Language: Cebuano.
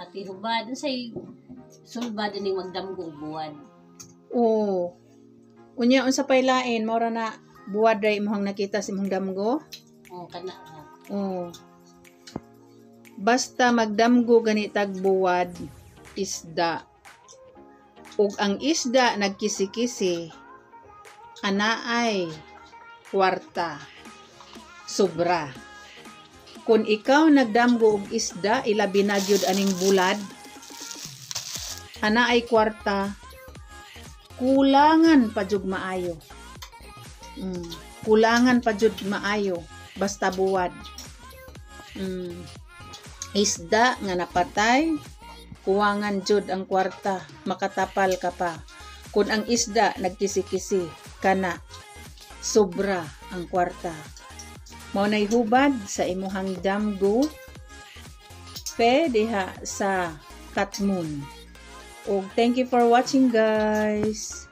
Ati hubad unsay sulbad ining magdamgo og buwad? Oo. Unya, unsa pay lain? Mao ra na, buwad ra imong nakita sa imong damgo? Oh, kana ra. Oo. Basta magdamgo ganitag buwad, isda. Ug ang isda nagkisi-kisi, anaay kwarta. Sobra. Kung ikaw nagdamgo og isda, ilabi na gyud aning bulad, anaay kwarta, kulangan pa jud maayo. Kulangan pa jud maayo basta buwad. Isda nga napatay, kuwangan jud ang kwarta, makatapal ka pa. Kung ang isda nagkisi-kisi, kana sobra ang kwarta. Mao nay hubad sa imuhang damgo pe diha sa Katmon. Og thank you for watching, guys.